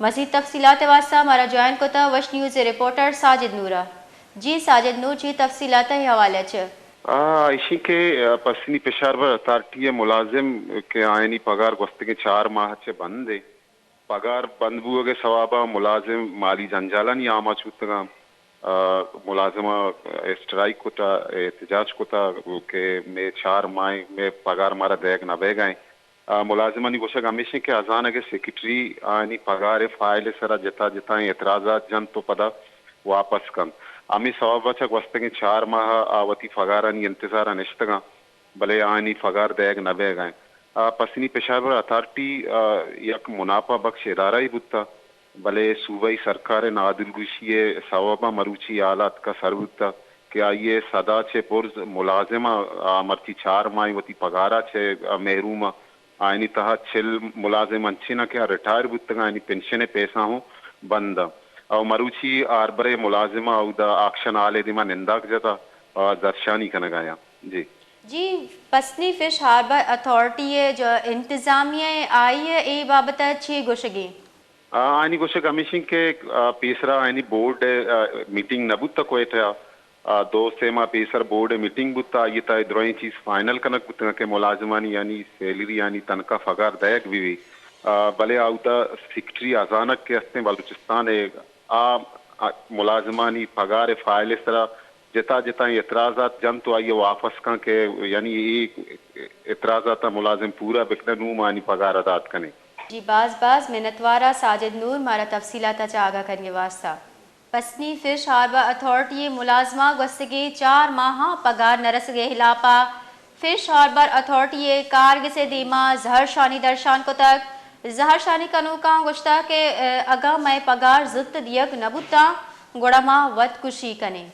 مزید تفصیلات ءِ واستہ مارا جوائن کتا وش نیوز ءِ رپورٹر ساجد نور ءَ۔ جی ساجد نور، چی تفصیلات ءِ حوالہ چہ؟ آ، ایشی کہ، آ، پسنی پشاربر اتھارٹی ءِ ملازم کہ آیانی پگار گوستگیں چار ماہ چہ بند ءَ، پگار بند بوگ ءِ سوب ءَ ملازم مالی جنجالانی آماچ بوتگاں۔ آ، ملازماں اسٹرائیک کتا، احتجاج کتا کہ مئے چار ماہ مئے پگار مارا دئیگ نہ بئیگ ءَ ایں۔ آ، ملازمانی گوشگ ہمیش انت کہ ہزانگ ءِ سیکرٹری آیانی پگار ءِ فائل ءِ سرا جتا جتائیں اعتراضات جنت و پدا واپس کنت۔ ہمے سوب ءَ چہ گوستگیں چار ماہ ءَ آ وتی پگارانی انتظار ءَ نشتگاں، بلے آیانی پگار دئیگ نہ بئیگ ءَ انت۔ آ، پسنی پشاربر اتھارٹی، آ، یک منافع بخش ادارہ ئے بوتہ، بلے صوبائی سرکار ءِ نادلگوشی ءِ سوب ءَ مروچی حالات کا سر بوتہ کہ آئی ءِ سدا چہ برز ملازم ءَ، آ، مرچی چار ماہ وتی پگار ءَ چہ، آ، محروم ءَ۔ آیانی تہا چل ملازم انچیں کہ آ ریٹائر بوتگاں، آیانی پنشن ءِ پیسہ ہوں بند ءَ۔ او مروچی ہاربر ءِ ملازماں اودا آکشن ہال ءِ دیما ننداک جتا، آ، زھرشانی کنگ ءَ آیاں۔ جی۔ جی، پسنی فش ہاربر اتھارٹی ءِ جو انتظامیہ ءَ آئی ءِ اے بابت ءَ چی گوشگی؟ آ، آیانی گوشگ ہمیش انت کہ، آ، پیسرا آیانی بورڈ ءِ، آ، میٹنگ نہ بوتہ کوئٹہ ءَ۔ آ، دو سے ماہ پیسر بورڈ ءِ میٹنگ بوتہ، آئی ءِ تہا اے درائیں چیز فائنل کنگ بوتگاں کہ ملازمانی یعنی سیلری یعنی تنخواہ پگار دئیگ بہ بی۔ آ، بلے آ اودا سیکرٹری ہزانگ کہ استیں بلوچستان ءِ، آ، آ، ملازمانی پگار ءِ فائل ءِ سرا جتا جتائیں اعتراضات جنت و آئی ءَ واپس کن کہ یعنی اے اعتراضات ءَ ملازم پورا بکنن، نوں ما آیانی پگار ءَ دات کنیں۔ جی باز باز منتوار ءَ ساجد نور مارا تفصیلات ءَ چہ آگاہ کنگ ءِ واستہ۔ پسنی فش ہاربر اتھارٹی ءِ ملازماں گوستگیں چار ماہاں پگار نہ رسگ ءِ ہلاپ ءَ فش ہاربر اتھارٹی ءِ کارگس ءِ دیما زھرشانی درشان کتگ۔ زھرشانی کنوکاں گوشتگ کہ، ءَ، اگاں مئے پگار زوت دیگ نہ بوتاں، گڑا ما وت کشی کنیں۔